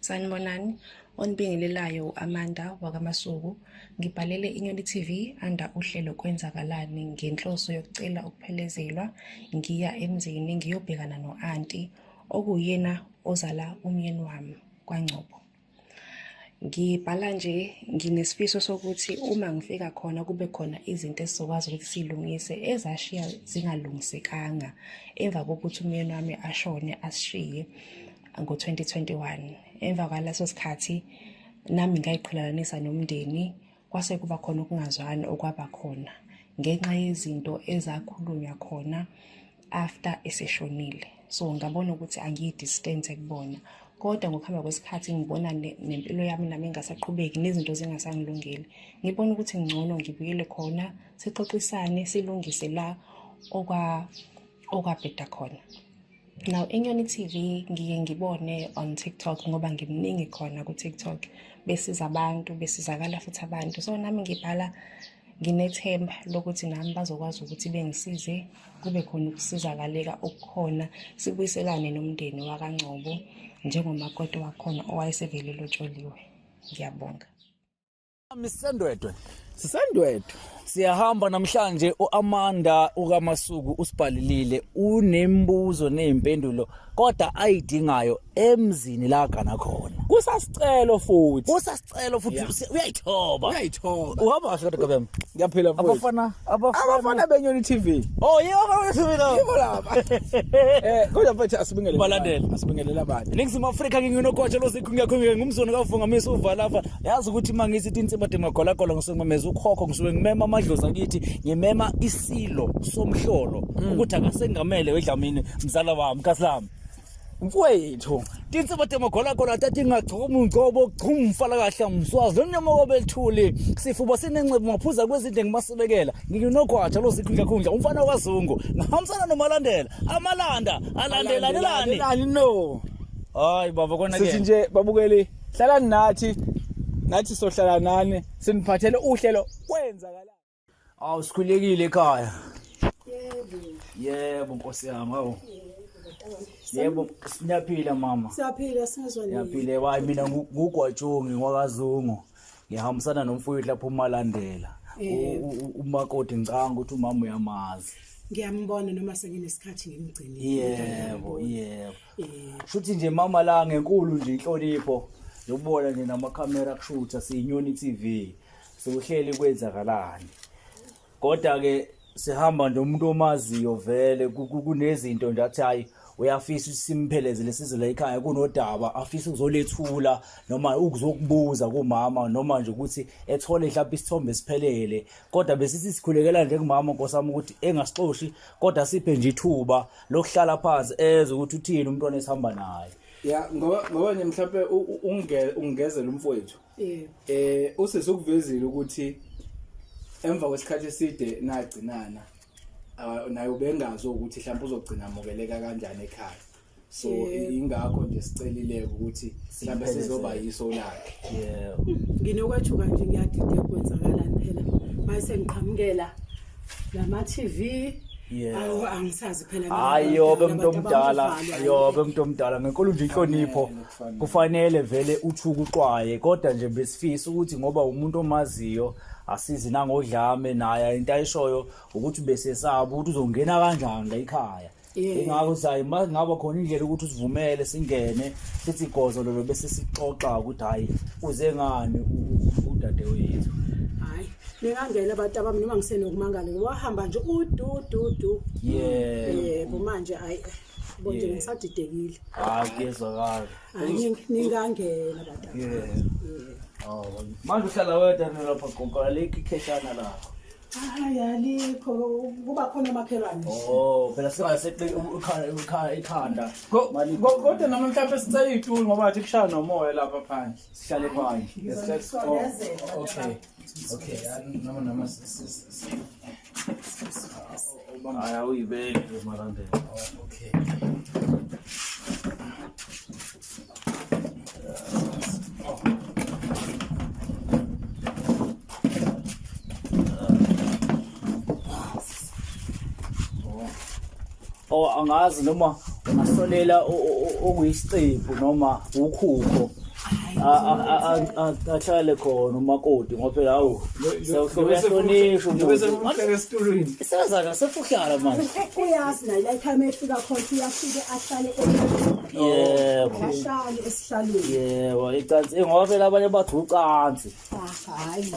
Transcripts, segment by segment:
Sanibonani, onibingelelayo u-Amanda wakaMasuku. Ngibhalele Inyoni TV under uhlelo Kwenzakalani ngenhloso yokucela ukuphelezelwa ngiya emzini ngiyobhekana no-anti okuwuyena ozala umyeni wami kwaNgcobo. Ngibhala nje nginesifiso sokuthi uma ngifika khona kube khona izinto esizokwazi ukuthi siy'lungise ezashiya zingalungisekanga emva kokuthi umyeni wami ashone asishiye ngo-2021. Emva kwaleso sikhathi nami ngayiqhelelanisa nomndeni kwase kuba khona ukungazwani okwaba khona ngenxa yezinto ezakhulunywa khona after eseshonile. So ngabona ukuthi angiyi-distance kubona, kodwa ngokuhamba kwesikhathi ngibona nempilo yami nami ingasaqhubeki nezinto zingasangilungeli, ngibona ukuthi ngcono ngibuyele khona sixoxisane silungise la okwabheda khona. Now Inyoni TV ngiye ngibone on TikTok ngoba ngimningi khona ku-TikTok, besiza abantu, besizakala futhi abantu. So nami ngibhala nginethemba lokuthi nami bazokwazi ukuthi bengisize kube khona ukusizakaleka okukhona, sibuyiselane nomndeni wakaNgcobo njengomakoti wakhona owayesevele elotsholiwe. Ngiyabonga. Sisendwedwe. Sisendwedwe. Siyahamba namhlanje uAmanda ukaMasuku usibhalelile unembuzo nezimpendulo kodwa ayidingayo emzini la gana khona. Kusasicelo futhi. Kusasicelo futhi uyayithoba. Uyayithoba. Uhamba kahle kodwa Gabem. Ngiyaphila mfowethu. Abafana abafana abafana beNyoni TV. Oh yebo abafana TV la. Yebo lapha. Kodwa mfethu asibingelele. Balandele. Asibingelele abantu. Ningizimu Afrika nginginogwaja lozikhu ngiyakho ngumzoni kavungamisa uvalava. Yazi ukuthi uma ngithi insimba demagolagola ngisuke ngimemeza ukhokho ngisuke ngimema amadlozi akithi ngimema isilo somhlolo ukuthi akasengamele wedlamini mzala wami kasilami. Mfowethu. Tinsimba temagolagola tatingachoma ungcobo chumfala kahle mswazi lomnyama kwabelithuli sifuba sinenxebo ngaphuza kwezinde ngimasibekela nginogwaja lozikhundla khundla umfana kwaZungu ngihambisana noMalandela amalanda alandelanelani Lani no. Hayi baba kona ke Sithi nje babukeli hlalani nathi nathi sohlala nani siniphathele uhlelo kwenzakala. Awu sikhulekile ekhaya. Yebo. Yebo Nkosi yami awu. Yebo siyaphila mama. Siyaphila singezwa nini. Siyaphila wayi mina ngugwatshongi ngwakazungu. Ngihambisana nomfowethu lapho uMalandela. Umakoti ngicanga ukuthi umama uyamazi. Ngiyambona noma senginesikhathi ngimgcinile. Yebo, yebo. Shuthi nje mama la ngenkulu nje inhlonipho. Yokubona nje namakhamera kushutha siyinyoni TV. Siwuhleli kwenzakalani. Kodwa ke sihamba nje umuntu omaziyo vele kunezinto nje athi hayi uyafisa ukuthi simphelezele size la ekhaya kunodaba afisa ukuzolethula noma ukuzokubuza kumama noma nje ukuthi ethole mhlawumbe isithombe esiphelele kodwa besithi sikhulekela nje kumama nkosami ukuthi engasixoshi kodwa siphe nje ithuba lokuhlala phansi ezwe ukuthi uthini umntwana esihamba naye. Ya ngoba nje mhlawumbe ungezela umfowethu. Yebo. Usisi ukuvezile ukuthi emva kwesikhathi eside nagcinana naye ubengazi ukuthi mhlawumbe uzogcina amukeleka kanjani ekhaya. So ingakho nje sicelile ukuthi mhlawumbe sizoba yiso lakhe. Yebo. Nginokwethuka nje ngiyadideka kwenzakalani phela. Mase ngiqhamukela lama TV. Yeah. Awu angisazi phela mina. Hayi yobe umuntu Abantu omdala, abamvalwa. yobe umuntu omdala ngenkulu nje inhlonipho Kufanele, kufanele vele uthuke uxwaye kodwa nje besifisa ukuthi ngoba umuntu omaziyo asizi nangodlame naye into ayishoyo ukuthi besesaba ukuthi uzongena kanjani la ekhaya. Yeah. Ingakho sayi ngaba khona indlela ukuthi usivumele singene sithi gozo lolo bese sixoxa ukuthi hayi uze ngani udadewethu. Hayi, ningangena abantu abami noma ngisenokumangala wahamba nje udu du du. Yeah. Yebo manje hayi bo nje Yeah. ngisadidekile. Hayi kuyezwakala. Hayi ningangena abantu. Yeah. Oh, manje uhlala wedwa lapha gogo alikho ikheshana lakho. Hayi alikho kuba khona omakhelwane. Oh, phela singaseqe ikhanda. Kodwa noma mhlawumbe sicela iy'tulo ngoba ngathi kushaya nomoya lapha phandle. Sihlale phandle. Ngizosondezela. Okay. Okay, noma noma Hayi awuyibeki nje Malandela. Okay. Oh, angazi noma ungasolela okuyisicephu noma ukhukho. Ahlale khona umakoti ngoba phela hawu sewuhlonishwa umuntu. Uhlale esitulweni. Isazana sefuhlala manje. Uyazi naye la ekhaya efika khona uyafike ahlale Yebo. Ahlale esihlalweni. Yebo, icansi ngoba phela abanye bathi ucansi. Hayi.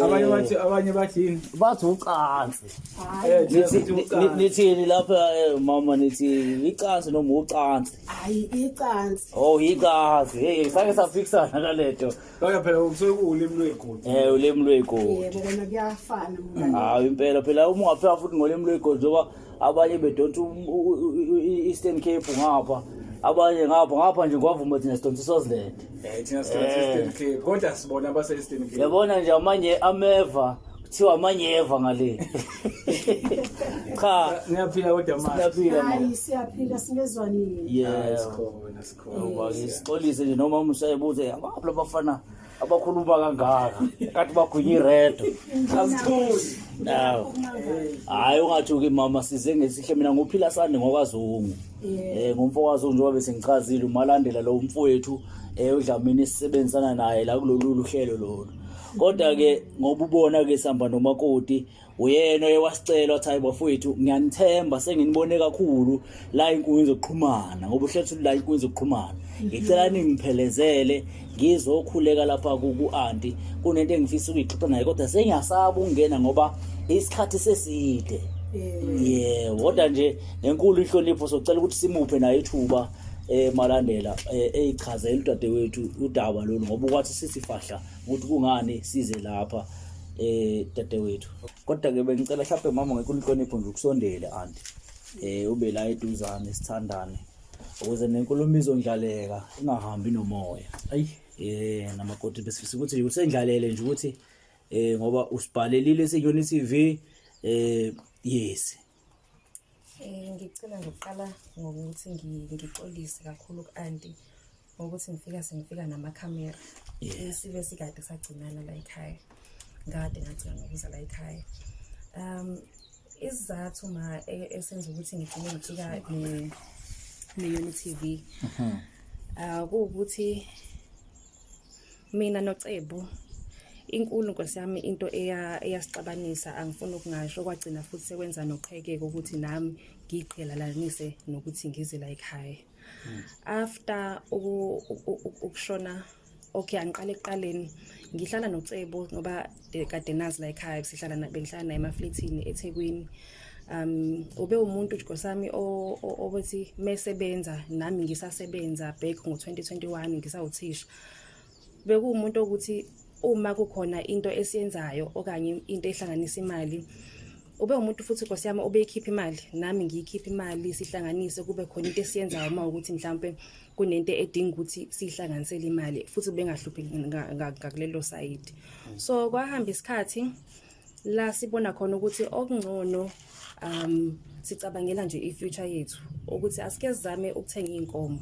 Abanye bathi abanye bathi yini? Bathi ucansi. Hayi. Nithini lapha mama nithi icansi noma ucansi? Hayi icansi. Oh icansi. Hey sake safikisana nalento. Kodwa phela kusuke kuwulimi lwegodi. Ulimi lwegodi. Yebo kona kuyafana mngani. Hayi impela phela uma ungapheka futhi ngolimi lwegodi njengoba abanye bedonsa i-Eastern Cape ngapha abanye ngapha ngapha nje ngwavuma thina sidonsa iSwaziland. Thina sidonsa i-Eastern Cape kodwa sibona abase Eastern Cape. Yabona nje amanye ameva kuthiwa amanyeva ngale. Cha niyaphila kodwa manje. Siyaphila manje. Hayi siyaphila singezwanini. Yeah. Sikhona sikhona. Sixolise nje noma umshayibuze abaphi labafana abakhuluma kangaka kanti bagwinya iredo. Asithuli. Naw. Hayi ungathuki mama size ngesihle mina nguphila sande ngokwazungu. Ngumfowazungu njengoba bese ngichazile umalandela lo mfowethu uDlamini esisebenzisana naye la kulolu luhlelo lolu. Kodwa ke ngoba ubona ke sihamba nomakoti uyena oyewasicela wathi hayi bafowethu ngiyanithemba senginibone kakhulu la inkundla zokuxhumana ngoba uhlelo la inkundla zokuxhumana ngicela ningiphelezele ngizokhuleka lapha ku-anti kunento engifisa ukuyixoxa naye kodwa sengiyasaba ukungena ngoba isikhathi seside. Yebo kodwa nje ngenkulu inhlonipho socela ukuthi simuphe naye ithuba malandela eyichazela udadewethu udaba lolu ngoba ukwathi sisifahla ukuthi kungani size lapha dadewethu. Kodwa ke bengicela mhlawumbe mama ngenkulu inhlonipho nje ukusondele anti ube la eduzane sithandane ukuze nenkulumo izondlaleka ingahambi nomoya. Ayi namakoti besifisa ukuthi usendlalele nje ukuthi ngoba usibhalelile seYuni TV yes. Ngicela ngokuqala ngokuthi ngixolise kakhulu ku-anti ngokuthi ngifika sengifika namakhamera. Isibe sikade sagcinana la ekhaya. Ngade ngagcina nokuza la ekhaya. Isizathu ma esenza ukuthi ngigcine ngifika ne-Uni TV. Kuwukuthi mina noCebo inkulu nkosi yami into eyasixabanisa angifuni ukungasho kwagcina futhi sekwenza noqhekeko ukuthi nami ngiqhelalanise nokuthi ngize la ekhaya. After ukushona okay angiqale ekuqaleni ngihlala noCebo ngoba kade nazi la ekhaya sihlala bengihlala naye emaflethini eThekwini. Ube umuntu nkosi yami obethi mesebenza nami ngisasebenza back ngo-2021 ngisawuthisha. Bekuwumuntu ukuthi uma kukhona into esiyenzayo okanye into ehlanganisa imali ube umuntu futhi nkosi yami obeyikhipha imali nami ngiyikhipha imali sihlanganise kube khona into esiyenzayo uma ukuthi mhlambe kunento edinga ukuthi sihlanganisele imali futhi bengahluphi ngakulelo side. So kwahamba isikhathi la sibona khona ukuthi okungcono sicabangela nje i-future yethu ukuthi asike sizame ukuthenga inkomo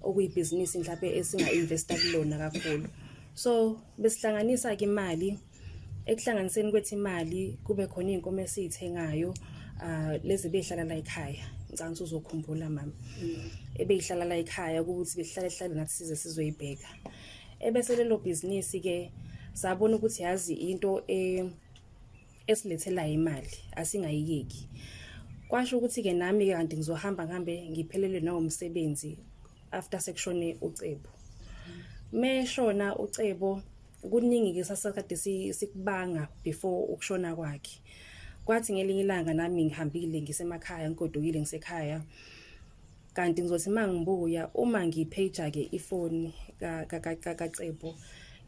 okuyibhizinisi mhlawumbe esinga-investa kulona kakhulu. So besihlanganisa ke imali ekuhlanganiseni kwethu imali kube khona izinkomo esizithengayo lezi behlala la ekhaya. Ngicabanga ukuthi uzokhumbula mama ebeyihlala la ekhaya ukuthi behlala ehlala nathi size sizoyibheka. Ebese lelo bhizinisi ke sabona ukuthi yazi into esilethela imali asingayiyeki. Kwasho ukuthi ke nami kanti ngizohamba ngihambe ngiphelelwe nawo umsebenzi after sekushone uCebo. Meshona uCebo kuningi ke sasakade sikubanga before ukushona kwakhe. Kwathi ngelinye ilanga nami ngihambile ngisemakhaya ngigodukile ngisekhaya. Kanti ngizothi mangibuya uma ngipage ke ifoni kaCebo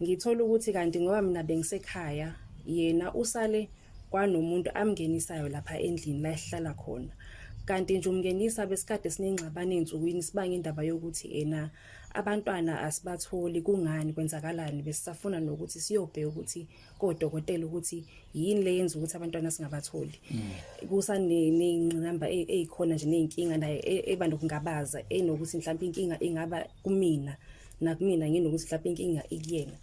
ngithola ukuthi kanti ngoba mina bengisekhaya yena usale kwanomuntu amngenisayo lapha endlini la esihlala khona. Kanti nje umngenisa besikade sinengxabano ensukwini sibanga indaba yokuthi ena abantwana asibatholi kungani kwenzakalani besisafuna nokuthi siyobheka ukuthi kodokotela ukuthi yini le yenza ukuthi abantwana singabatholi. Kusanengqinamba eyikhona nje nezinkinga naye eba nokungabaza enokuthi mhlawumbe inkinga ingaba kumina nakumina nginokuthi mhlawumbe inkinga ikuyena.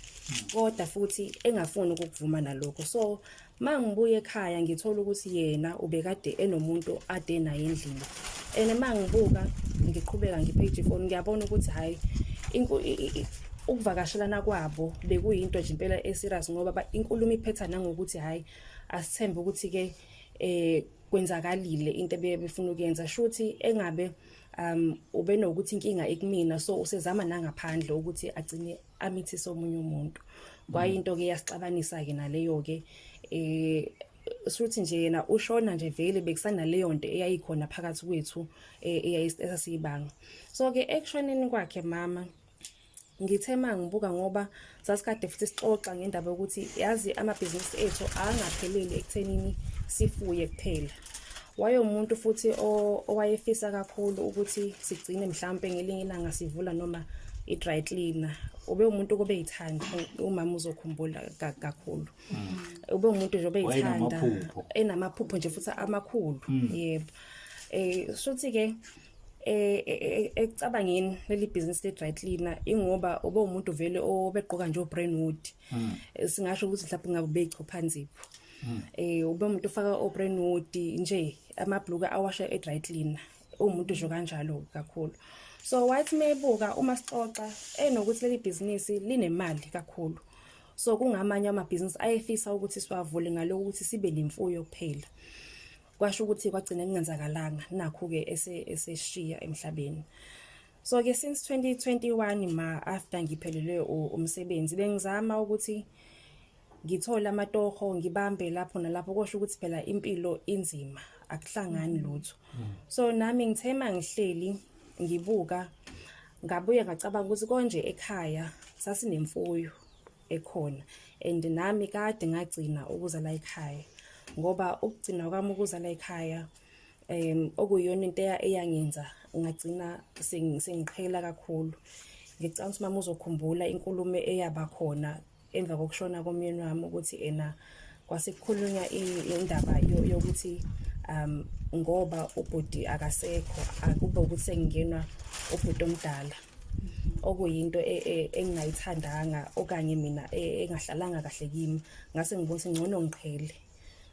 Kodwa futhi engafuni ukukuvuma nalokho. So mangibuye ekhaya ngithola ukuthi yena ubekade enomuntu ade naye endlini. And mangibuka ngiqhubeka ngipage phone ngiyabona ukuthi hayi Ukuvakashelana kwabo bekuyinto nje impela eserious ngoba inkulumo iphetha nangokuthi hayi asithembe ukuthi ke kwenzakalile into ebefuna ukuyenza, shuthi engabe ube nokuthi inkinga ekumina, so usezama nangaphandle ukuthi agcine amithise omunye umuntu. Kwayinto ke yasixabanisa ke naleyo ke, suthi nje yena ushona nje vele bekusanaleyo nto eyayikhona phakathi kwethu eyayisasiyibanga. So ke ekushoneni kwakhe mama, ngithe mangibuka ngoba sasikade futhi sixoxa ngendaba yokuthi yazi amabhizinisi ethu angapheleli ekuthenini sifuye kuphela. Wayemuntu futhi owayefisa kakhulu ukuthi sigcine mhlambe ngelinye ilanga sivula noma i-dry cleaner. Ube umuntu kube yithanda, umama uzokhumbula kakhulu. Ube umuntu nje obeyithanda, enamaphupho nje futhi amakhulu. Yebo. Shuthi ke ekucabangeni leli business le dry cleaner, ingoba ube umuntu vele obegqoka nje obrandwood. Singasho ukuthi mhlawumbe ngabe beyichophanzipho. Ube umuntu ufaka obrandwood nje, amabhluka awasha e dry cleaner. Umuntu nje kanjalo kakhulu. So wathi mebuka uma sixoxa enokuthi leli business linemali kakhulu. So kungamanye amabhizinisi ayefisa ukuthi siwavule ngalokho ukuthi sibe nemfuyo kuphela. Kwasho ukuthi kwagcina kungenzakalanga, nakhu-ke eseshiya emhlabeni. So ke since 2021 ma, after ngiphelelwe umsebenzi, bengizama ukuthi ngithole amatoho, ngibambe lapho nalapho, kosho ukuthi phela impilo inzima, akuhlangani lutho. So nami ngithe mangihleli ngibuka, ngabuye ngacabanga ukuthi konje ekhaya sasinemfuyo ekhona, and nami kade ngagcina ukuza la ekhaya, ngoba ukugcina kwami ukuza la ekhaya okuyiyona into eyangenza ngagcina sengiqhela kakhulu. Ngicabanga ukuthi mama uzokhumbula inkulumo eyaba khona emva kokushona komyeni wami, ukuthi ena kwase kukhulunywa indaba yokuthi ngoba ubhuti akasekho, akube ukuthi sengingenwa ubhuti omdala, okuyinto engingayithandanga okanye mina engahlalanga kahle kimi. Ngase ngibona ukuthi ngcono ngiqhele.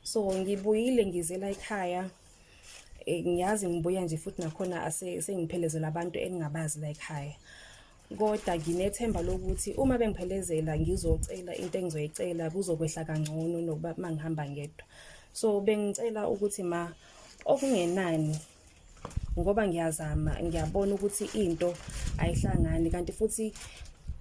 So ngibuyile, ngizela ekhaya. Ngiyazi ngibuya nje futhi nakhona sengiphelezela abantu engingabazi la ekhaya, kodwa nginethemba lokuthi uma bengiphelezela ngizocela into engizoyicela kuzokwehla kangcono nokuba mangihamba ngedwa. So bengicela ukuthi ma, okungenani ngoba ngiyazama, ngiyabona ukuthi into ayihlangani, kanti futhi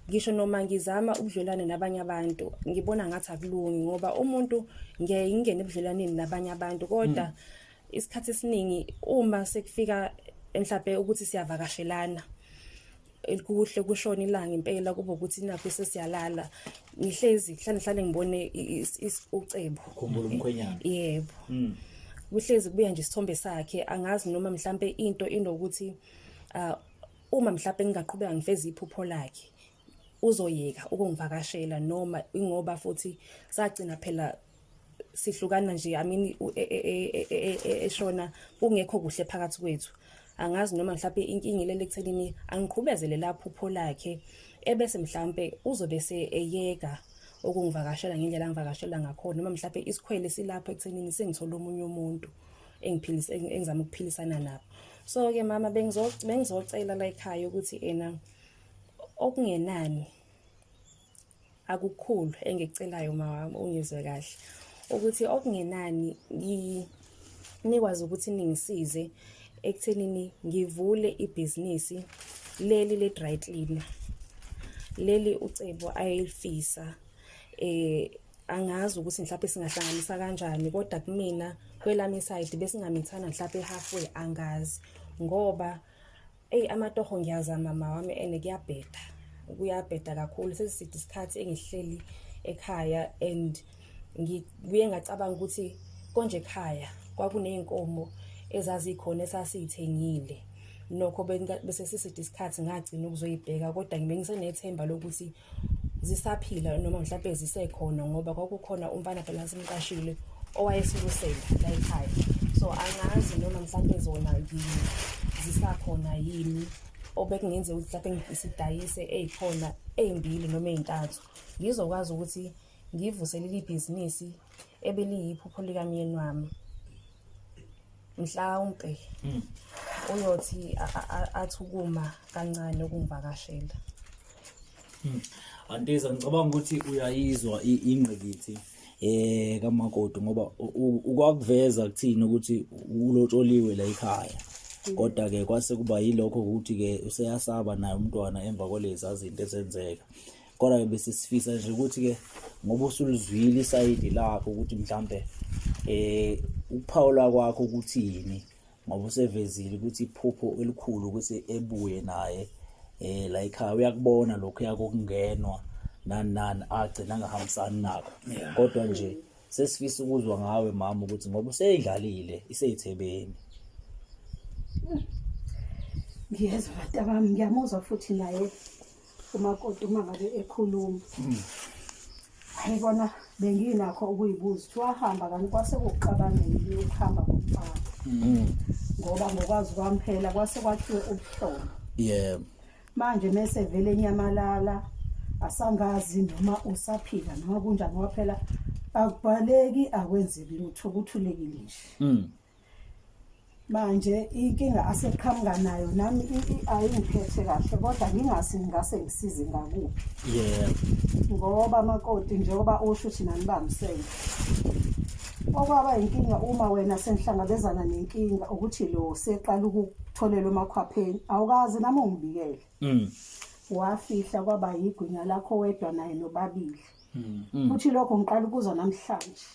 ngisho noma ngizama ubudlelwane nabanye abantu ngibona ngathi akulungi, ngoba umuntu ngiyaye ngingene ebudlelwaneni nabanye abantu, kodwa isikhathi esiningi uma sekufika mhlawumbe ukuthi siyavakashelana, kuhle kushona ilanga impela, kube ukuthi nakho sesiyalala, ngihlezi hlale hlale ngibone ucebo. Khumbula umkhwenyana. Yebo. Kuhlezi kubuya nje isithombe sakhe. Angazi noma mhlambe into inokuthi uma mhlambe ngingaqhubeka ngifeze iphupho lakhe uzoyeka ukungivakashela, noma ingoba futhi sagcina phela sihlukana nje, I mean eshona kungekho kuhle phakathi kwethu. Angazi noma mhlawumbe inkinga ilele ekuthenini angiqhubezele lapho phupho lakhe, ebese mhlawumbe uzobe se eyeka ukungivakashela ngendlela angivakashela ngakhona, noma mhlawumbe isikhwele silapho ekuthenini sengithola omunye umuntu engiphilisa, engizama ukuphilisana nabo. So ke mama, bengizocela la ekhaya ukuthi ena okungenani, akukhulu engikucelayo mawami, ungizwe kahle, ukuthi okungenani nikwazi ukuthi ningisize ekuthenini ngivule ibhizinisi leli le dry cleaner leli ucebo ayelifisa. Angazi ukuthi mhlawumbe singahlanganisa kanjani, kodwa kumina kwelami side besingamithana mhlawumbe halfway, angazi, ngoba eyi amatoho ngiyazama mawami and kuyabheda, kuyabheda kakhulu. Sesiside isikhathi engihleli ekhaya and ngibuye ngacabanga ukuthi konje ekhaya kwakuney'nkomo ezazikhona esasiy'thengile, nokho bese siside isikhathi ngagcina ukuzoyibheka, kodwa ngibe ngisenethemba lokuthi zisaphila noma mhlawumbe zisekhona, ngoba kwakukhona umfana phela simqashile owayesilusela la ekhaya. So angazi noma mhlawumbe zona zisakhona yini, obekungenzeka ukuthi mhlawumbe ngisidayise ey'khona ey'mbili noma ey'ntathu, ngizokwazi ukuthi ngivuselele ibhizinisi ebeliyiphupho likamyeni wami. Mhlawumpe uyothi athi ukuma kancane ukungivakashela. Antiza ngicabanga ukuthi uyayizwa ingqikithi kamakoti ngoba ukwakuveza kuthini ukuthi ulotsholiwe la ekhaya. Kodwa ke kwase kuba yilokho ukuthi ke useyasaba naye umntwana emva kwalezi zinto ezenzeka. Kodwa ke bese sifisa nje ukuthi ke ngoba usulizwile isayidi lakho ukuthi mhlambe ukuphawula kwakho ukuthini ngoba usevezile ukuthi iphupho elikhulu ukuthi ebuye naye la ekhaya uyakubona lokhu yakokungenwa nani nani agcina angahambisani nakho. Kodwa nje sesifisa ukuzwa ngawe mama ukuthi ngoba useyidlalile iseyithebeni. Ngiyezwa bantu bami, ngiyamuzwa futhi naye umakoti uma ngabe ekhuluma. Hayi kona benginakho ukuyibuza ukuthi wahamba kanti kwase kukuxabaneni ukuhamba komfana. Ngoba ngokwazi kwami phela kwase kwakhiwe ubuhlobo. Yebo. Manje mese vele enyamalala asangazi noma usaphila noma kunjani ngoba phela akubhaleki akwenzeki lutho kuthulekile nje. Manje inkinga aseqhamuka nayo nami ayingiphethe kahle kodwa ngingasi ngingase ngisize ngakuphi. Yebo. Ngoba makoti njengoba usho ukuthi nanibambisene. Okwaba inkinga uma wena senihlangabezana nenkinga ukuthi lo seqala ukutholela umakhwapheni awukaze nami ungibikele. Wafihla kwaba yigwinya lakho wedwa naye nobabili. Futhi lokho ngiqala ukuzwa namhlanje.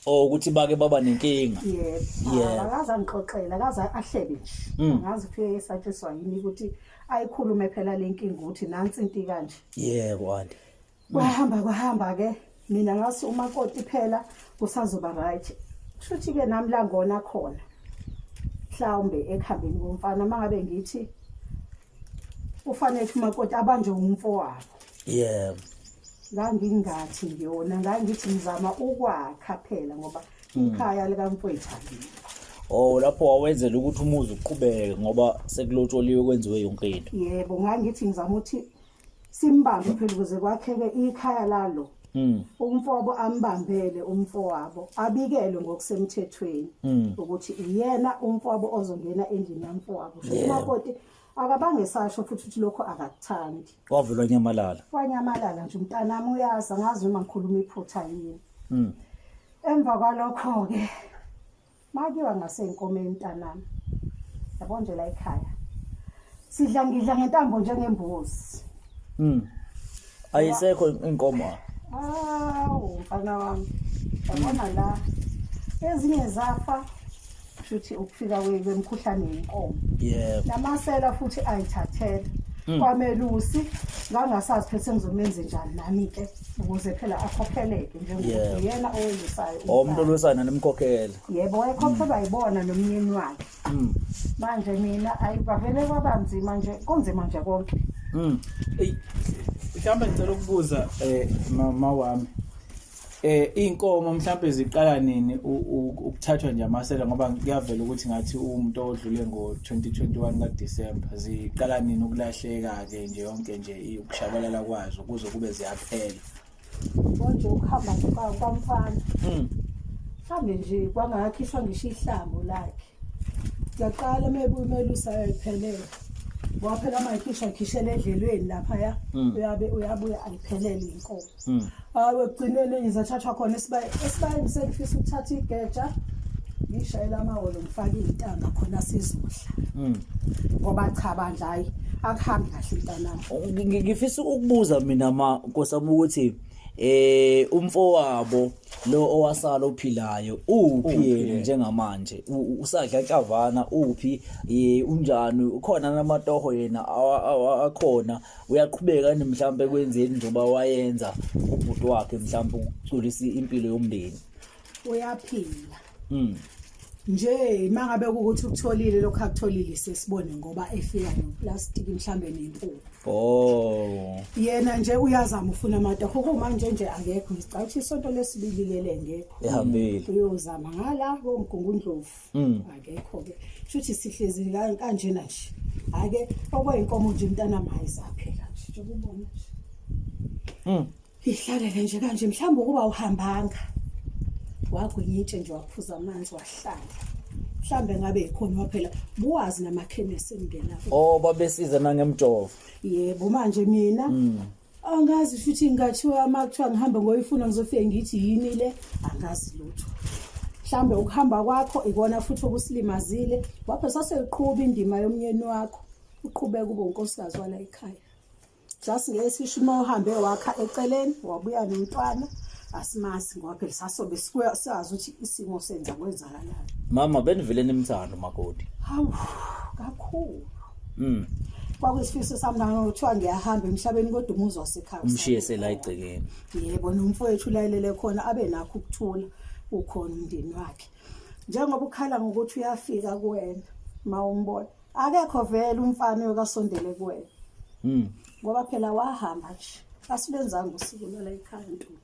Oh ukuthi bake baba nenkinga. Yebo. Yebo. Akaze angixoxele, akaze ahlebe nje. Angazi kufike esatshiswa yini ukuthi ayikhulume phela le nkinga ukuthi nansi into kanje. Yebo anti. Kwahamba kwahamba ke mina ngasi umakoti phela kusazoba right. Kushuthi ke nami la ngona khona. Mhlawumbe ekuhambeni komfana mangabe ngithi ufanele umakoti abanjwe umfowabo. Yebo. Ngangingathi ngiyona, ngangithi ngizama ukwakha phela ngoba ikhaya likamfowethu alikho. Oh lapho wawenzela ukuthi umuzi uqhubeke ngoba sekulotsholiwe kwenziwe yonke into. Yebo, ngangithi ngizama ukuthi simbambe phela ukuze kwakheke ikhaya lalo. Umfowabo ambambele umfowabo, abikelwe ngokusemthethweni ukuthi uyena umfowabo ozongena endlini yamfowabo. Umakoti akabange sasho futhi ukuthi lokho akakuthandi. Wavela nyamalala. Wanyamalala nje umntanami uyazi, angazi noma ngikhuluma iphutha yini. Emva kwalokho ke makiwa ngasenkomeni mntanami. Yabo nje la ekhaya. Sidla ngidla ngentambo njengembuzi. Ayisekho inkomo. Awu mfana wami. Yabona la ezinye zafa futhi ukufika kwemkhuhlane yenkomo. Yebo. Namasela futhi ayithathela. Kwamelusi ngangasazi phela sengizomenza njani nami ke ukuze phela akhokheleke njengokuthi yena owelusayo. Oh umuntu olwisana nemkhokhela. Yebo wayekhokhelwa yibona nomyeni wakhe. Manje mina ayibavele kwabanzima nje kunzima nje konke. Ey mhlawumbe ngicela ukubuza mama wami. Inkomo mhlawumbe ziqala nini ukuthathwa nje amasela ngoba kuyavela ukuthi ngathi umuntu odlule ngo-2021 kaDisemba ziqala nini ukulahleka ke nje yonke nje ukushabalala kwazo kuze kube ziyaphela. Konje ukuhamba kwamfana. Mhlambe nje kwangakhishwa ngisho ihlambo lakhe. Yaqala mebuya umelusi ayiphelele. Ngoba phela uma ikhishwa ikhishela edlelweni laphaya uyabe uyabuya ayiphelele inkomo. Hayi ekugcineni enye zathathwa khona esibayeni sengifisa ukuthatha igeja ngishayela amaholo ngifake iy'ntanga khona sizodla. Ngoba cha bandla hayi akuhambi kahle mntanami. Ngifisa ukubuza mina ma Nkosami ukuthi umfowabo lo owasala ophilayo uphi yena njengamanje usadla chavana uphi unjani ukhona namatoho yena akhona uyaqhubeka ni mhlambe kwenzeni njengoba wayenza ubhuti wakhe mhlambe ukuculisa impilo yomndeni? Uyaphila. Nje mangabe ukuthi ukutholile lokho akutholile sesibone ngoba efika noplastic mhlambe nempuphu. Oh. Yena nje uyazama ufuna amatoho kumanje nje akekho ngicabanga ukuthi isonto lesibili lele ngekho. Ehambile. Uyozama ngala koMgungundlovu. Akekho ke. Shuthi sihlezi kanjena nje. Ake okweyinkomo nje umntana mayizaphela nje nje ubona nje. Ihlalele nje kanje mhlawumbe ukuba uhambanga. Wagwinya itshe nje waphuza amanzi wahlala. Mhlambe ngabe ikhona waphela buwazi namakhemesi engena. Oh babesiza nangemjovo. Yebo manje mina angazi futhi ngathiwa uma kuthiwa ngihambe ngoyifuna ngizofike ngithi yini le angazi lutho. Mhlambe ukuhamba kwakho ikona futhi okusilimazile waphe saseyiqhuba indima yomnyeni wakho uqhubeka ube unkosikazi wala ekhaya. Just ngeke sisho uma uhambe wakha eceleni wabuya nomntwana asimazi ngoba phela sasobe sazi ukuthi isimo senza kwenzakalani. Mama benivele nimthanda umakoti. Hawu kakhulu. Kwakuyisifiso sami nami kuthiwa ngiyahamba emhlabeni kodwa umuzi wasekhaya. Umshiye sela egcekeni. Yebo nomfowethu layelele khona abe nakho ukuthula ukhona umndeni wakhe. Njengoba ukhala ngokuthi uyafika kuwena mawumbona akekho vele umfana oyokasondele kuwena. Ngoba phela wahamba nje. Asilenzanga usiko lwala ekhaya ntombi.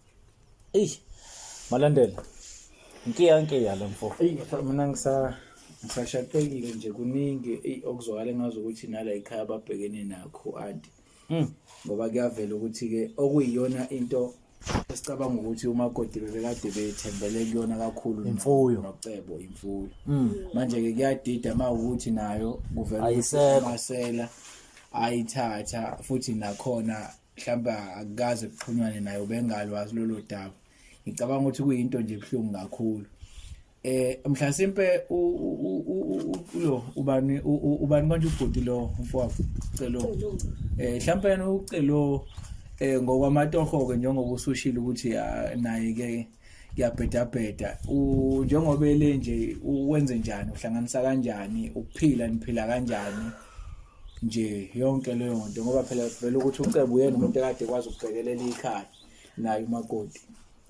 Eyi Malandela. Nkiya nkiya lo mfo. Eyi mina ngisashaqekile nje kuningi eyi okuzwakala ngazi ukuthi nala ekhaya babhekene nakho anti. Ngoba kuyavela ukuthi ke okuyiyona into esicabanga ukuthi umakoti bebekade bethembele kuyona kakhulu Imfuyo. nocebo imfuyo. Manje ke kuyadida mawukuthi nayo kuvela ukuthi Ayisekho. amasela ayithatha futhi nakhona mhlawumbe akukaze kuxhunywane nayo bengalwazi lolo daba. Ngicabanga ukuthi kuyinto nje ebuhlungu kakhulu. Mhlasimpe lo ubani ubani konje ubhuti lo mfowabo Celo. Mhlawumbe yena uCelo ngokwamatoho ke njengoba usushilo ukuthi naye ke kuyabhedabheda njengoba ele nje uwenze njani uhlanganisa kanjani ukuphila niphila kanjani nje yonke leyo nto ngoba phela vele ukuthi uCebo uyena umuntu ekade ekwazi ukubhekelela ikhaya naye umakoti.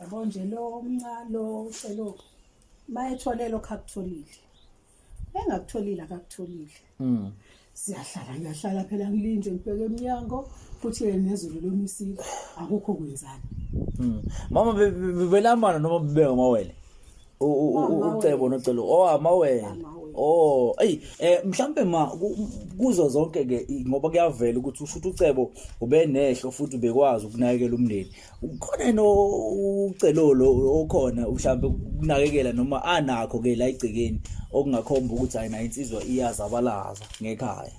Yabo nje lo omncane uCelo mayethole lokho akutholile. Engakutholile akakutholile. Siyahlala ngiyahlala phela ngilinde ngibheke eminyango futhi nezulu lomisile akukho kwenzani. Mama bebelambana noma bebengamawele? Ucebo noCelo. Oh amawele. Amawele. Oh, ey mhlambe ma kuzo zonke ke ngoba kuyavela ukuthi usho ukuthi uCebo ubenehlo futhi ubekwazi ukunakekela umndeni. Ukhona yini uCelo lo okhona mhlambe ukunakekela noma anakho ke la igcekeni okungakhomba ukuthi hayi nayo insizwa iyazabalaza ngekhaya.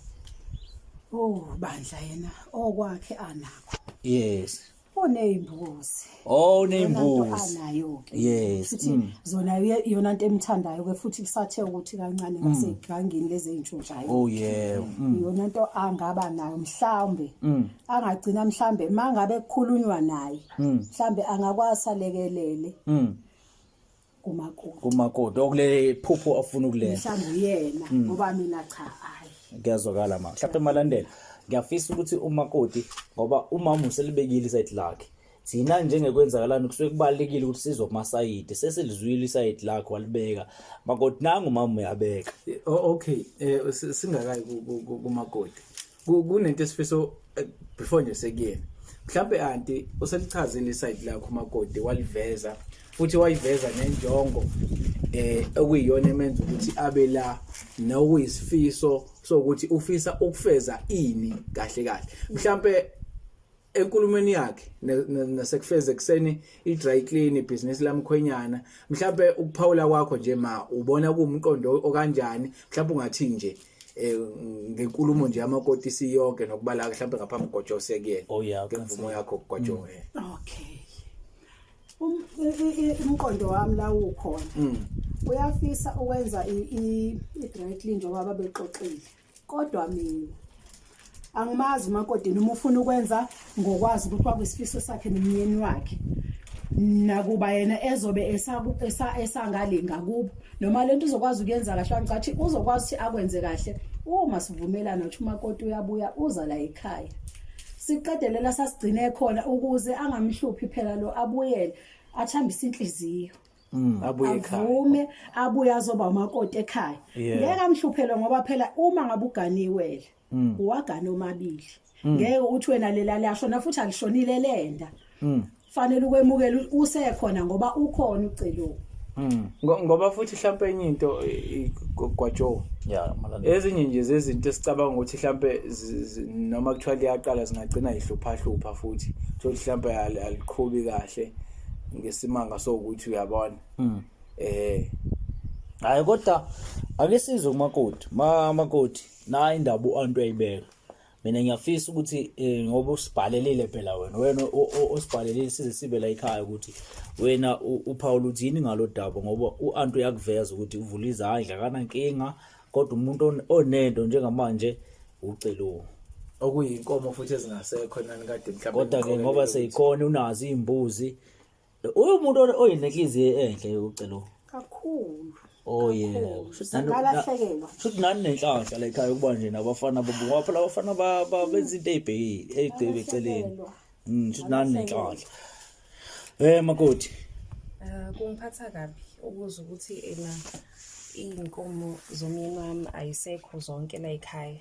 Oh bandla yena okwakhe anakho. Yes. Uneyimbuzi. Oh uneyimbuzi. Anayo ke. Yes. Futhi zona iyona into emthandayo ke futhi kusathe ukuthi kancane ngasegangeni lezi ezintshontshayo. Oh yeah. Iyona into angaba nayo mhlawumbe angagcina mhlawumbe mangabe kukhulunywa naye mhlawumbe angakwazi alekelele kumakoti. Kumakoti okule phupho afuna ukulenza. Mhlawumbe uyena ngoba mina cha hayi. Kuyazwakala ma. Mhlawumbe Malandela ngiyafisa ukuthi umakoti ngoba umama uselibekile isayidi lakhe. Thina njengekwenzakalani kusuke kubalekile ukuthi sizwe kumasayidi sesilizwile isayidi lakhe walibeka. Makoti nangu umama uyabeka. Okay, singakayi kumakoti. Kunento esifiso before nje sekuyena. Mhlambe anti uselichazile isayidi lakho umakoti waliveza futhi wayiveza nenjongo okuyiyona emenza ukuthi abe la nokuyisifiso sokuthi ufisa ukufeza ini kahle kahle. Mhlambe enkulumeni yakhe nasekufeze kuseni i-dry clean ibhizinisi lamkhwenyana mhlambe ukuphawula kwakho nje ma ubona kuwumqondo okanjani mhlambe ungathi nje ngenkulumo nje yamakoti siyonke nokubala mhlambe ngaphambi koGojo sekuyena. Oh yeah, ngemvumo yakho Gojo. Okay. Umqondo wami la ukhona. Uyafisa ukwenza i-dry clean njengoba babexoxile. Kodwa mina angimazi umakoti noma ufuna ukwenza ngokwazi ukuthi kwakuyisifiso sakhe nomyeni wakhe. Nakuba yena ezobe esangale ngakubo noma lento uzokwazi ukuyenza kahle angicathi uzokwazi ukuthi akwenze kahle uma sivumelana ukuthi umakoti uyabuya uza la ekhaya. Siqedelela sasigcine khona ukuze angamhluphi phela lo abuyele athambise inhliziyo. Abuye ekhaya. Avume abuye azoba umakoti ekhaya. Ngeke amhluphele ngoba phela uma ngabe uganiwele uwagana omabili. Ngeke uthi wena lela liyashona futhi alishonile lenda. Fanele ukwemukela usekhona ngoba ukhona uCelo. Ngoba futhi mhlambe enye into Gwajo. Yeah, Malandela. Ezinye nje zezinto esicabanga ukuthi mhlambe noma kuthiwa liyaqala zingagcina ihlupha hlupha futhi. Thola mhlambe aliqhubi kahle ngesimanga sokuthi uyabona. Hayi kodwa ake sizwe kumakoti. Ma makoti nayi indaba uantu uyayibeka. Mina ngiyafisa ukuthi eh, ngoba usibhalelile phela wena wena osibhalelile size sibe la ekhaya ukuthi wena uphawula uthi yini ngalodaba ngoba uantu uyakuveza ukuthi uvula izandla akanankinga kodwa umuntu onento njengamanje ucelo okuyinkomo futhi ezingasekho nani kade mhlawumbe kodwa ke ngoba seyikhona unazo izimbuzi umuntu oyinenhliziyo enhle ucelo kakhulu Oh yeah. Singalahlekelwa. Futhi nani nenhlanhla la ekhaya ukuba nje nabafana babo ngoba phela abafana benza into ezibhekile ezigcebe eceleni. Futhi nani nenhlanhla. Eh makoti. Eh kungiphatha kabi ukuzwa ukuthi ena iy'nkomo zomyeni wami ayisekho zonke la ekhaya.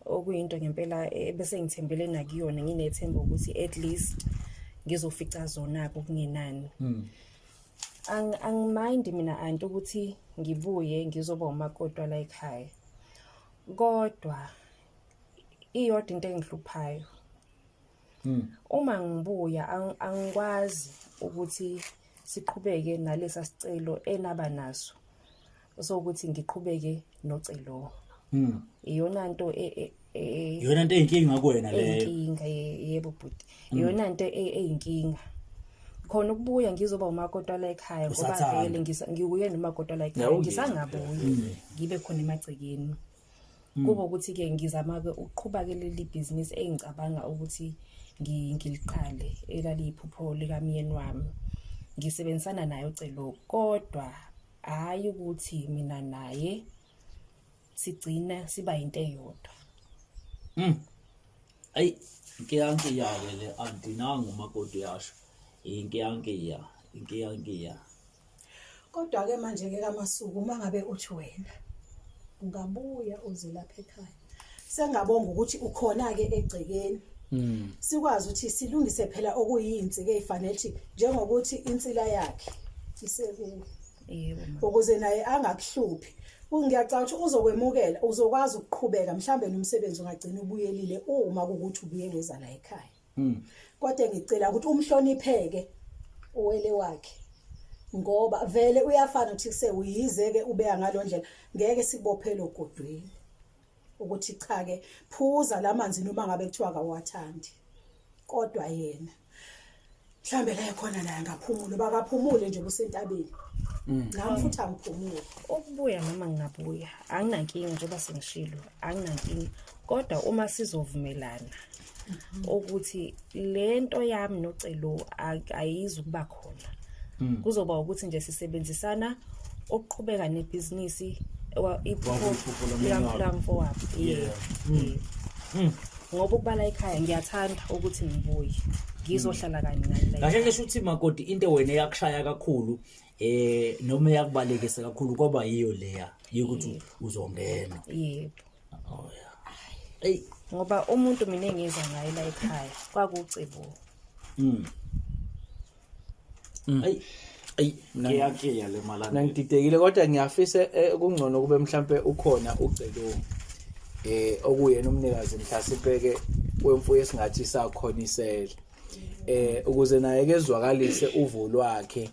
Okuyinto ngempela ebese ngithembele nakuyona nginethemba ukuthi at least ngizofica zona-ke okungenani. Angimind mina anti ukuthi ngibuye ngizoba umakoti wala ekhaya. Kodwa iyodwa into engihluphayo. Uma ngibuya angikwazi ukuthi siqhubeke nalesa sicelo enaba naso sokuthi ngiqhubeke noCelo. Iyona nto Iyona nto eyinkinga kuwena leyo. Eyinkinga yebo bhuti. Iyona nto eyinkinga. Khona ukubuya ngizoba umakoti wala ekhaya ngoba vele ngiwuye nomakoti wala ekhaya ngisangabuyi ngibe khona emagcekeni. Kuba ukuthi ke ngizama ke ukuqhuba ke leli business engicabanga ukuthi ngiliqale elaliyiphupho likamyeni wami. Ngisebenzisana naye uCelo kodwa hayi ukuthi mina naye sigcina siba into eyodwa. Ayi inkiyankiya ke le anti nangu umakoti uyasho. Inkiyankiya, inkiyankiya. Kodwa ke manje ke kaMasuku uma ngabe uthi wena ungabuya uze lapha ekhaya. Sengabonga ukuthi ukhona ke egcekeni. Sikwazi ukuthi silungise phela okuyinsi ke ifanele ukuthi njengokuthi insila yakhe isekuwe. Yebo ma. Ukuze naye angakuhluphi. Ngiyacabanga ukuthi uzokwemukela, uzokwazi ukuqhubeka mhlambe nomsebenzi ungagcina ubuyelile uma kukuthi ubuye weza la ekhaya. Kodwa ngicela ukuthi umhlonipheke uwele wakhe. Ngoba vele uyafana ukuthi sewuyize ke ubeka ngalondlela ngeke sikubophele ogodweni. Ukuthi cha ke phuza lamanzi noma ngabe kuthiwa akawathandi. Kodwa yena mhlambe la ekhona naye angaphumula bakaphumule nje kusentabeni. Nami futhi angiphumule. Ukubuya noma ngingabuya anginankinga njengoba sengishilo anginankinga kodwa uma sizovumelana ukuthi lento yami noCelo ayizukuba khona. Kuzoba ukuthi nje sisebenzisana ukuqhubeka nebhizinisi iphupho lamfowabo. Yebo. Ngoba ukubala ekhaya ngiyathanda ukuthi ngibuye ngizohlala kanye nani la. Kahle ngisho ukuthi makoti into wena eyakushaya kakhulu noma eyakubalekisa kakhulu kwaba yiyo leya yokuthi uzongena. Yebo. Oh yeah. Ey ngoba umuntu mina engiza ngaye la ekhaya kwakucebo. Ey Ey ngiyakiya le malana. Ngididekile kodwa ngiyafisa kungcono kube mhlambe ukhona uCelo okuyena umnikazi mhlasimpe wemfuyo esingathi isakhonisele ukuze naye kezwakalise uvo lwakhe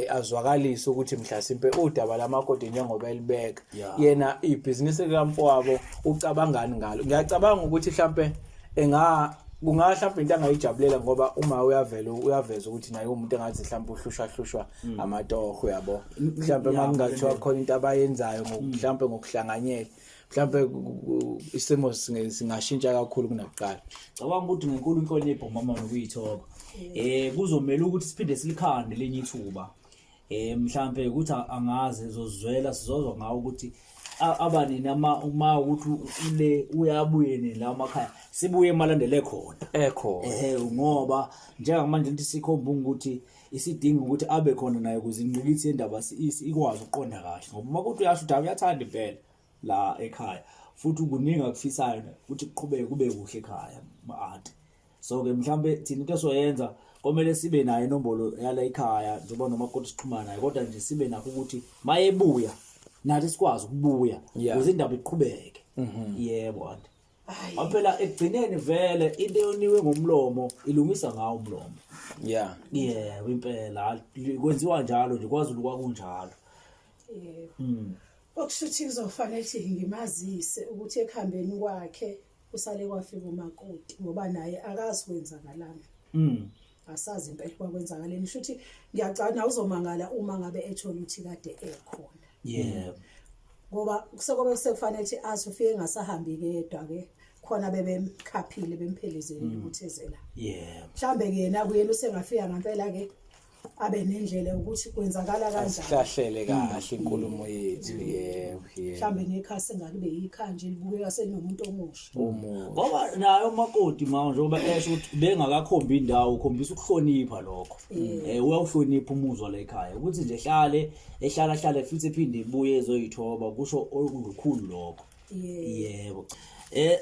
azwakalise ukuthi mhlasimpe udaba lamakoti njengoba elibeka yena ibhizinisi likamfowabo ucabangani ngalo. Ngiyacabanga ukuthi mhlambe kunga mhlambe into angayijabulela ngoba uma uyavela uyaveza ukuthi naye umuntu engathi mhlambe uhlushwa hlushwa amatoho yabo mhlambe makungathiwa khona into abayenzayo mhlambe ngokuhlanganyela mhlambe isimo singashintsha kakhulu kunakuqala. Cabanga ukuthi ngenkulu inhlonipho mama nokuyithoba kuzomela ukuthi siphinde silikhande lenye ithuba mhlambe ukuthi angaze zozwela sizozwa ngawo ukuthi abanini uma ukuthi ule uyabuye nini la emakhaya sibuye emalandele khona ekhona ngoba njengamanje into sikhomba ukuthi isidinga ukuthi abe khona naye ukuze ingqikithi yendaba ikwazi ukuqonda kahle ngoba uma kuthi uyasho ukuthi uyathanda impela la ekhaya futhi kuningi akufisayo ukuthi kuqhubeke kube kuhle ekhaya ma-anti. So ke mhlambe thina into esoyenza komele sibe nayo inombolo yala ekhaya njengoba noma kodwa sixhumana naye kodwa nje sibe nakho ukuthi mayebuya nathi sikwazi ukubuya ukuze indaba iqhubeke. Yebo anti. Phela ekugcineni vele into eyoniwe ngomlomo ilungisa ngawo umlomo. Yebo impela kwenziwa njalo nje kwaZulu kwakunjalo. Yebo. Okusho ukuthi kuzofanele ukuthi ngimazise ukuthi ekuhambeni kwakhe kusale kwafika umakoti ngoba naye akazi kwenzakalani. Asazi impela kwakwenzakaleni. Sho ukuthi ngiyacana uzomangala uma ngabe ethola ukuthi kade ekhona. Yebo. Ngoba kusekobe sekufanele ukuthi athi ufike engasahambi yedwa ke khona bebemkhaphile bemphelezele ukuthi eze la. Yebo. Mhlambe ke yena kuyena usengafika ngempela ke abe nendlela ukuthi kwenzakala kanjani. Sihlahlele kahle inkulumo yethu yebo yebo. Mhlambe nekhaya sengakube yikhaya nje libukeka selinomuntu omusha. Omusha. Ngoba naye umakoti manje njengoba esho ukuthi bengakakhombi indawo ukhombisa ukuhlonipha lokho. Uyawuhlonipha umuzwa la ekhaya ukuthi nje hlale ehlala hlale futhi ephinde ibuye ezoyithoba kusho okukhulu lokho. Yebo.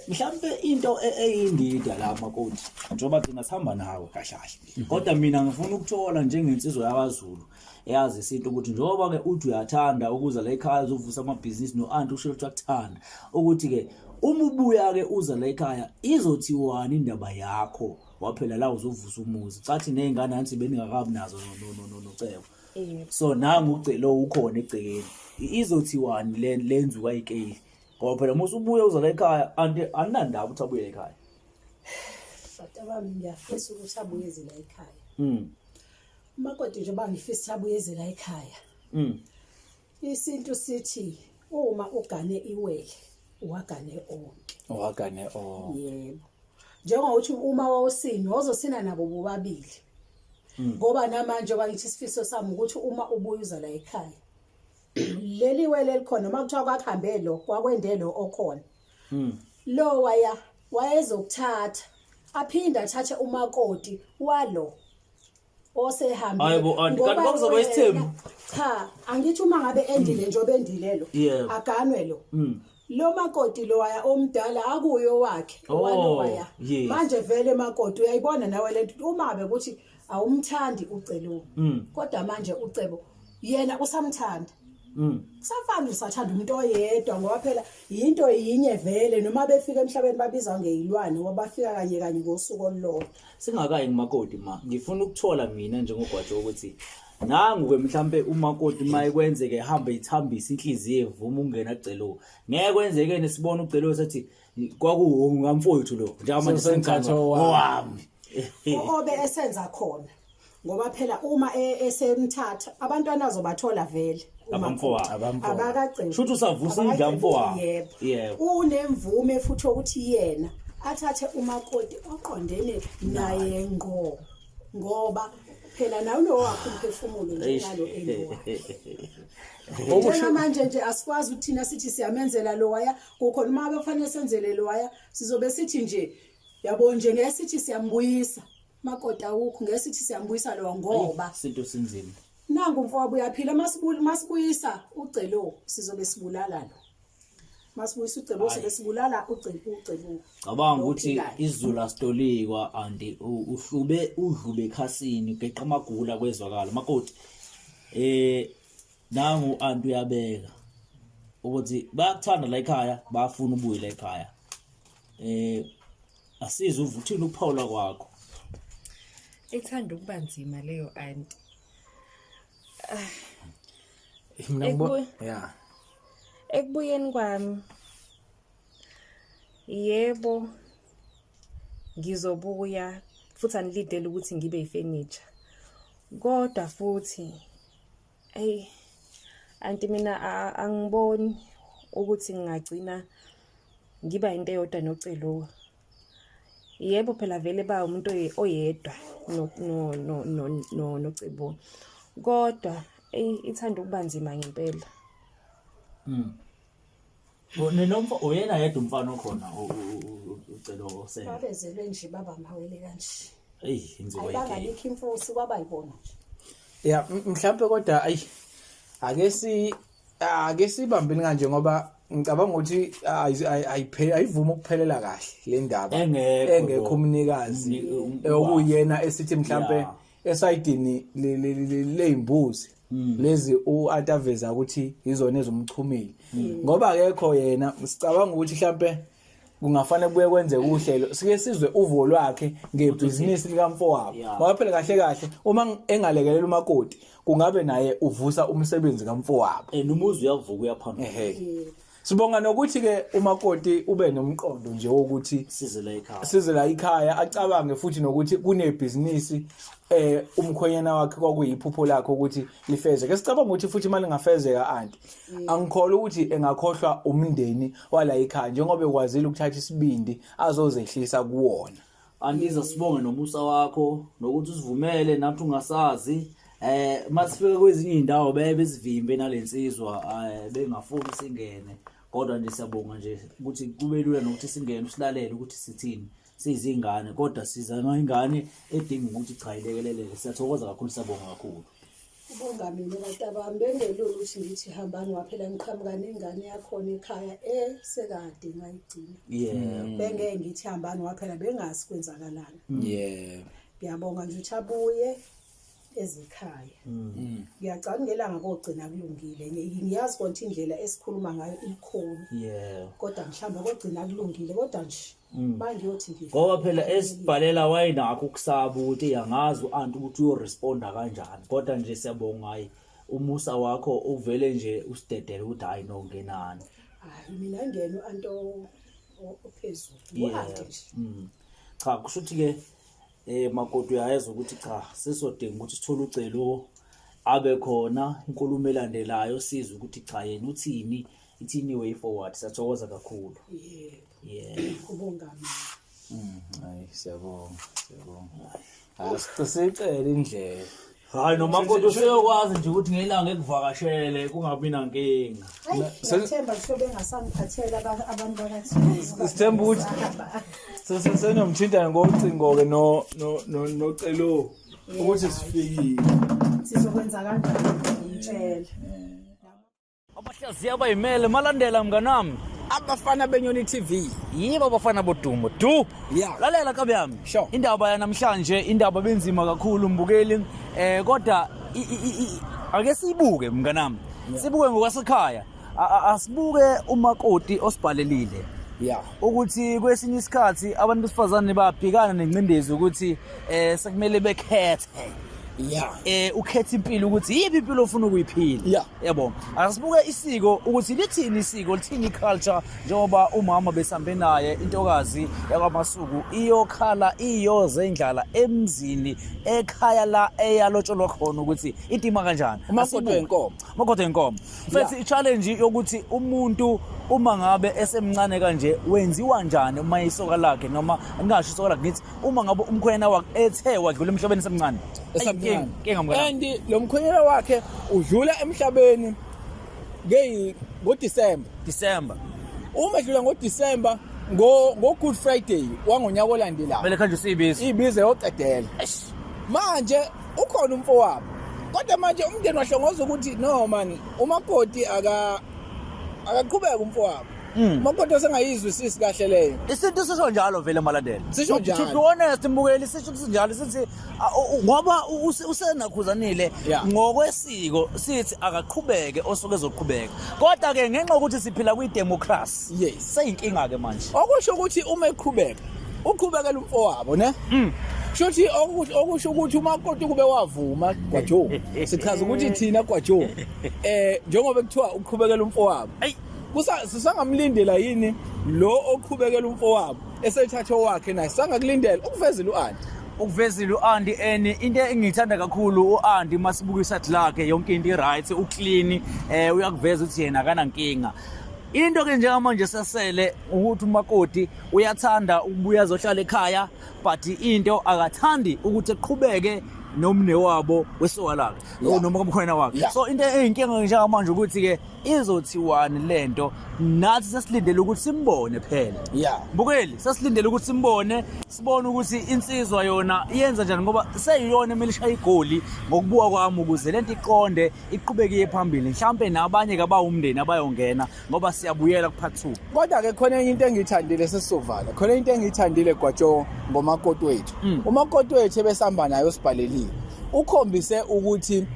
Mhlambe into eyindida la makoti njengoba thina sihamba nawe kahle kahle. Kodwa mina ngifuna ukuthola njengensizwa yakwaZulu eyazi isintu ukuthi njengoba ke uthi uyathanda ukuza la ekhaya uzovusa amabhizinisi no-anti usho ukuthi uyakuthanda ukuthi ke uma ubuya ke uza la ekhaya izothiwani indaba yakho waphela la uzovusa umuzi cathi nezingane anti beningakabi nazo nocebo. So nangu ucelo ukhona egcekeni izothiwani le lenzu kayikeli ngoba phela uma usubuya uza la ekhaya anti anginandaba ukuthi abuye ekhaya. Bhuti bami ngiyafisa ukuthi abuyeze la ekhaya. Umakoti njengoba ngifisa abuyeze la ekhaya. Isintu sithi uma ugane iwele uwagane onke. Uwagane onke. Yebo. Njengokuthi uma wawusina wawuzosina nabo bobabili. Ngoba namanje bakithi isifiso sami ukuthi uma ubuya uza la ekhaya leli wele elikhona noma kuthiwa kwakuhambe lo kwakwende lo okhona. Lo waya wayezokuthatha aphinde athathe umakoti walo osehambile. Hayibo, anti, Ngoba kanti kwakuzoba wena- isithembu? Cha, angithi uma ngabe endile njengoba endile lo aganwe lo. Lo makoti lo waya omdala akuyo wakhe Oh, walo waya. yes. Manje vele makoti uyayibona nawe lento uma ngabe ukuthi awumthandi uCelo. Kodwa manje uCebo yena usamthanda. Kusafana usathanda umuntu oyedwa ngoba phela yinto yinye vele noma befika emhlabeni babizwa ngeyilwane ngoba bafika kanye kanye ngosuku olulodwa. Singakayi kumakoti ma, ngifuna ukuthola mina njengogwajo ukuthi nangu ke mhlambe umakoti uma kwenzeke ehambe ithambise inhliziyo evuma ukungena kuCelo. Ngeke kwenzeke nesibona uCelo sethi kwakuwungamfowethu lo njengamanje Sengithatha sengithatha owami. owami. Obe esenza khona ngoba phela uma esemthatha abantwana azobathola vele Abamfowabo. Abamfowabo. Abakagcini. Shuthi usavusa indlu yamfowabo. Yebo. Yebo. Unemvume futhi ukuthi yena athathe umakoti oqondene naye ngqo ngoba phela nawe unowakho umphefumulo njengalo enowakhe. Njengamanje nje asikwazi ukuthi thina sithi siyamenzela lowaya kukhona uma bafanele senzele lowaya sizobe sithi nje yabo nje ngeke sithi siyambuyisa makoti awukho ngeke sithi siyambuyisa lowa ngoba Isinto sinzima. nangu umfowabo uyaphila masibuyisa uCelo sizobe sibulala lo masibuyisa uCebo sizobe sibulala uCebo. Cabanga ukuthi Ophilayo. izulu asitolikwa anti uhlube udlube ekhasini ugeqa amagula kwezwakala makoti nangu anti uyabeka ukuthi bayakuthanda la ekhaya bafuna ubuye la ekhaya asize uvuthini ukuphawula kwakho. Ithanda ukuba nzima leyo anti. Mina yeah. Ekubuyeni kwami yebo ngizobuya futhi anilindele ukuthi ngibe ifurniture. Kodwa futhi hey anti mina angiboni ukuthi ngingagcina ngiba into eyodwa noCelo. Yebo phela vele ba umuntu oyedwa noCebo. Kodwa ey ithanda ukuba nzima ngempela. Nomfo uyena yedwa umfana okhona uCelo osele. Babezelwe nje baba mawele kanje. Ey inzima Ayibanga yike. likho imfusi kwaba yibona nje. Yeah, mhlambe kodwa ayi ake sibambeni kanje ngoba ngicabanga ukuthi ayivumi ukuphelela kahle le ndaba Engekho engekho lo. umnikazi okuyena esithi mhlambe esayidini leyimbuzi lezi uAntaveza ukuthi izona ezomchumile ngoba akekho yena sicabanga ukuthi mhlambe Kungafanele kubuye kwenzeke uhlelo sike sizwe uvo lwakhe ngebhizinisi likamfowabo. Ngoba phela kahle kahle uma engalekelela umakoti kungabe naye uvusa umsebenzi kamfowabo. And umuzi uyavuka uyaphambili. Ehhe. Sibonga nokuthi ke umakoti ube nomqondo nje wokuthi size la ekhaya. Size la ekhaya acabange futhi nokuthi kunebhizinisi umkhwenyana wakhe kwakuyiphupho lakhe ukuthi lifezeke. Sicabanga ukuthi futhi imali ingafezeka anti. Angikholwa ukuthi engakhohlwa umndeni wala ekhaya njengoba ekwazile ukuthatha isibindi azozehlisa kuwona. Andiza sibonge nomusa wakho nokuthi usivumele nathi ungasazi. Masifika kwezinye indawo bebe bezivimbe nalensizwa bengafuni singene, kodwa nje siyabonga nje ukuthi kube lula nokuthi singene usilalele ukuthi sithini sizingane, kodwa siza ngengane edinga ukuthi cha ilekelelele. Siyathokoza kakhulu, siyabonga kakhulu. Ubonga mina batabami, bengelula ukuthi ngithi hambani waphela ngiqhamuka nengane yakhona ekhaya esekade ngayigcina. Bengeke ngithi hambani waphela bengazi kwenzakalani. Ngiyabonga nje ukuthi abuye ezikhaya. Ngiyacabanga ngelanga kogcina kulungile. Ngiyazi konke indlela esikhuluma ngayo ilikhulu. Kodwa mhlawumbe kogcina kulungile kodwa nje bangiyothi nje ngoba phela esibhalela wayenakho ukusaba ukuthi angazi uanti ukuthi uyoresponda kanjani, kodwa nje siyabonga hayi umusa wakho uvele nje usidedele ukuthi hayi no ngenani. Hayi mina ngeno anto ophezulu uanti nje. Cha kusho ukuthi ke makoti uyayeza ukuthi cha sisodinga ukuthi sithole ucelo abe khona inkulumo elandelayo sizwe ukuthi cha yena uthini, ithini way forward. Siyathokoza kakhulu. Yebo. Kubonga mina. Hayi siyabonga, siyabonga. Asicela indlela. Hayi nomakoti useyokwazi nje ukuthi ngelanga ekuvakashele kungabi nankinga. Sithemba kusobe engasangiphathela abantu bakathini. Sithemba ukuthi senomthintana ngocingo ke no no nocelo ukuthi sifikile. Sizokwenza kanjani ngitshele. Abahlaziya abayimele malandela mnganami. Abafana beNyoni TV. Yibo abafana bodumo. Du. Lalela kabi yami. Indaba yanamhlanje indaba benzima kakhulu mbukeli. Kodwa ake sibuke mnganami. Sibuke ngokwasekhaya. Asibuke umakoti osibhalelile. Ukuthi kwesinye isikhathi abantu besifazane babhekana nengcindezi ukuthi sekumele bekhethe. Ukhetha impilo ukuthi yiphi impilo ofuna ukuyiphila. Yabo. Asibuke isiko ukuthi lithini isiko, lithini culture njengoba umama besambe naye intokazi yakwaMasuku iyokhala iyozendlala emzini ekhaya la eyalotsholwa khona ukuthi intima kanjani. Umakoti wenkomo. Umakoti wenkomo. Mfethu i-challenge yokuthi umuntu uma ngabe esemncane kanje wenziwa njani uma isoka lakhe noma ngingasho isoka lakhe ngithi uma ngabe umkhwenyana wakhe ethe wadlula emhlabeni esemncane. Esamncane. Inkinga mngani. And lo mkhwenyana wakhe udlula emhlabeni ngoDecember. December. Uma edlula ngoDecember ngo Good Friday wangonyaka olandelayo. Kumele kanje siyibizo. Ibizo yoqedela. Manje ukhona umfowabo. Kodwa manje umndeni wahlongoza ukuthi no man umakoti akaqhubeka umfowabo. Umakoti osengayizwisisi kahle leyo. Isintu sisho njalo vele malandela. Sisho njalo. To be honest mbukeli sisho sinjalo sithi ngoba usenakhuzanile ngokwesiko sithi akaqhubeke osuke ezoqhubeka. Kodwa ke ngenxa yokuthi siphila kwi democracy. Seyinkinga ke manje. Okusho ukuthi uma eqhubeka uqhubekela umfowabo ne? Shuthi okusho ukuthi umakoti kube wavuma Gwajo. Sichaza ukuthi thina Gwajo njengoba kuthiwa uqhubekela umfowabo. Sisangamlindela yini lo oqhubekela umfowabo esethathe owakhe naye sangakulindela ukuvezela uAnti. Ukuvezela uAnti eni into engiyithanda kakhulu uAnti masibuka iside lakhe yonke into i-right uclean uyakuveza ukuthi yena akanankinga. Into ke njengamanje sesele ukuthi umakoti uyathanda ukubuya azohlala ekhaya but into akathandi ukuthi eqhubeke nomne wabo wesoka lakhe noma komkhwena wakhe. So into eyinkinga njengamanje ukuthi ke izothiwani lento nathi sesilindele ukuthi simbone phela. Mbukeli sesilindele ukuthi simbone sibone ukuthi insizwa yona iyenza njani ngoba seyiyona emele ishaya igoli ngokubuka kwami ukuze lento iqonde iqhubeke iye phambili mhlambe nabanye kabawumndeni abayongena ngoba siyabuyela ku part 2. Kodwa ke khona enye into engiyithandile sesizovala. Khona into engiyithandile Gwajo ngomakoti wethu. Umakoti wethu ebesamba naye osibhalelile. Ukhombise ukuthi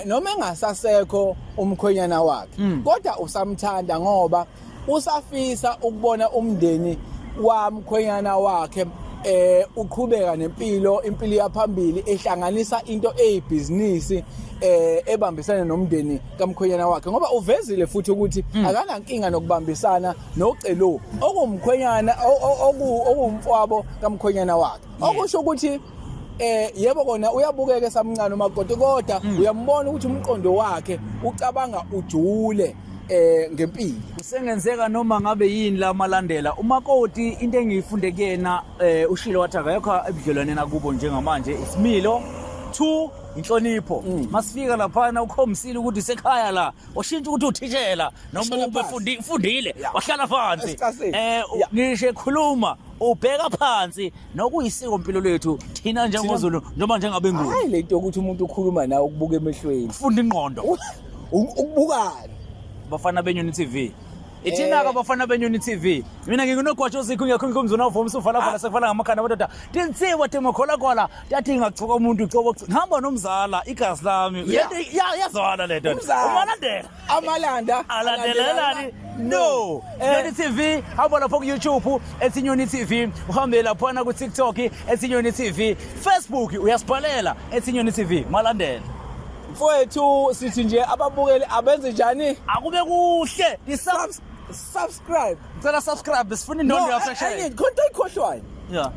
noma engasasekho umkhwenyana wakhe kodwa usamthanda ngoba usafisa ukubona umndeni wamkhwenyana wakhe eh uqhubeka nempilo impilo yaphambili ehlanganisa into eyibhizinisi eh ebambisana nomndeni kamkhwenyana wakhe ngoba uvezile futhi ukuthi hmm. akanankinga nokubambisana noCelo okumkhwenyana okuwumfwabo kamkhwenyana wakhe okusho ukuthi eh yebo kona uyabukeka esamncane umakoti kodwa hmm. uyambona ukuthi umqondo wakhe ucabanga ujule eh ngempilo kusengenzeka noma ngabe yini la malandela umakoti into engiyifunde kuyena eh ushilo wathi akekho ebudlelwaneni akubo njengamanje isimilo two inhlonipho mm. masifika laphana ukhombisile ukuthi sekhaya la washintsha ukuthi uthishela noma ube fundile wahlala phansi eh ngisho ekhuluma ubheka phansi nokuyisiko mpilo lethu thina njengoZulu noma njengabenguni hayi lento yokuthi umuntu ukhuluma nawe ukubuka emehlweni ufunda ingqondo ukubukani bafana benyoni TV ithina-ke eh. abafana benyoni TV mina ngingunogwatsho zikho ngiyakho ngikho avuma usuvala vala sekuvala ngamakhanda amadoda tinsiwa timakholakhola tathi ngachuka umuntu ucobo ngihamba nomzala igazi lami yazwala le nto umalandela amalanda alandelelani no eh. Nyoni TV hamba lapho ku YouTube ethi Nyoni TV uhambe laphana ku TikTok ethi Nyoni TV Facebook uyasibhalela ethi Nyoni TV malandela mfowethu sithi nje ababukeli abenze njani akube kuhle subscribe ngicela subscribe sifuna indondo yaphesheya enye khona into oyikhohlwayo yeah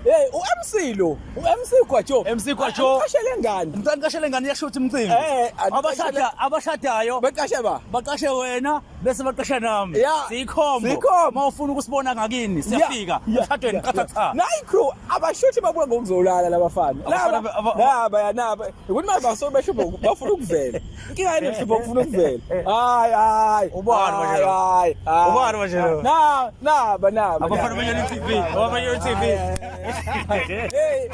Hey, uMC lo, uMC Gwajo. MC Gwajo. Qashele ngani? Ngicela ngiqashele ngani iyashutha umcimbi. Eh, abashada abashadayo. Baqashe ba? Baqashe wena bese baqashe nami. Siyikhombo. Siyikhombo. Mawufuna ukusibona ngakini siyafika. Emshadweni qatha cha. Nayi crew abashuthi babuka ngokuzolala labafana. Laba laba ya naba. Ukuthi manje basuke behlupha bafuna ukuvela. Inkinga yini hlupha ukufuna ukuvela. Hayi hayi. Ubani manje lo? Hayi. Ubani manje lo? Na naba naba. Abafana benyoni TV. Abafana benyoni TV. Hey,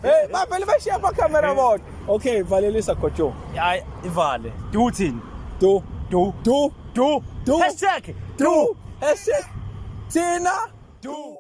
hey, bavele bashiya ama camera bodwa. Okay, valelisa Gojo. Hayi, ivale. Do uthini? Do do do do do hashtag do hashtag thina do.